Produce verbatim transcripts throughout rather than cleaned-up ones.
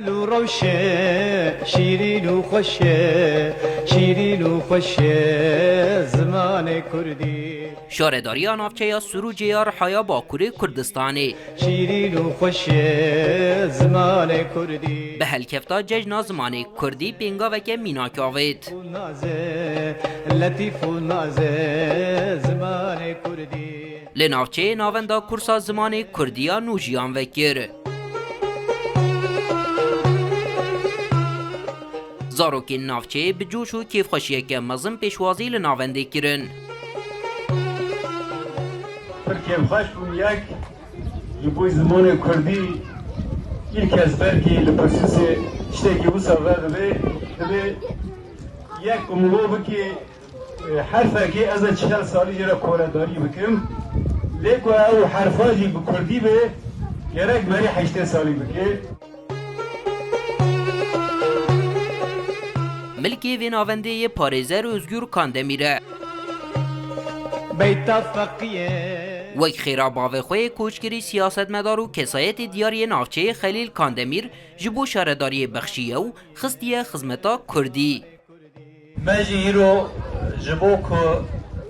Lû rewşe, şîrîn û xweş e, şîrîn û xweş e zimanê kurdî. Şaredariya navçeya Sûrûcê ya Rihaya Bakurê Kurdistanê. Şîrîn û xweş e zimanê kurdî. Bi helkefta Cejna Zimanê Kurdî pêngaveke mînak avêt. Û naze, letîf û naze zimanê kurdî. Li navçeyê navenda kursa zimanê kurdî ya nû jiyan vekir. Zarokên navçeyê bi coş û kêfxweşiyeke mezin pêşwazî li navendê kirin. Pir kêfxweş bûm yek ji bo zimanê kurdî, îlk ez belkî li pirsûsê tiştekî wisa vedibê, divê yek ku mirov bikê, e, herfekê ez ê çil salî jê re koredarî bikim. Lê ku ew herfa jî bi kurdî be, gerek berî heştê salî bike. Milkê vê navendê yê parêzer Ozgur Kandemîr e. Beyta feqî ye. Wek xêra bavê xwe yê koçgirî, siyasetmedar û kesayetê diyar yê navçeyê Xelîl Kandemîr ji bo şaredariyê bexşiye û xistiye xizmeta kurdî. Me jî îro ji bo ku,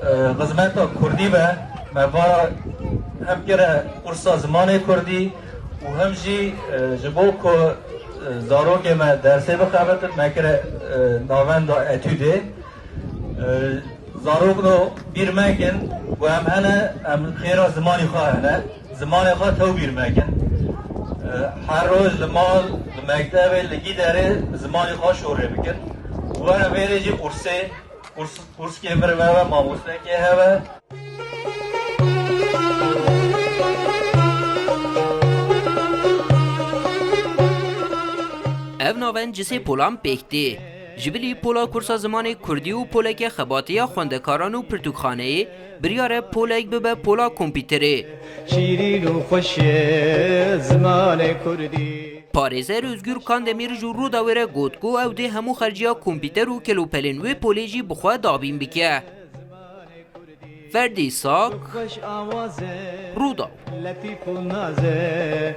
e, xizmeta kurdî be, me va hem kire kursa zimanê kurdî û hem jî, e, ji bo ku, e, zarokê me dersê bixebitin, me kire, e, navenda etûdê. E, zarokno bîr mekin ku em hene, em xêra zimanê xwe hene. Zimanê xwe tew bîr mekin. E, her roj li mal, li mektebê, li gîderê zimanê xwe şorê bikin. Were vêrê jî qursê, qurs, qurskê vir ve ve, mamostekê heve. Ev navend ji sê polan pêk tê. Ji bilî pola kursa zimanê kurdî û poleke xebatiya xwendekaran û pirtûkxaneyê, biryar e polek bibe pola kompîterê. Şîrîn û xweş e zimanê kurdî. Parêzer Ozgur Kandemîr ji Rûdawê re got ku ew dê hemû xerciya kompîter û kelopelên wê polê jî bi xwe dabîn bike. Ferdî Sak, Rûdaw. Letîf û naze,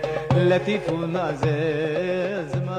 letîf û naze ziman.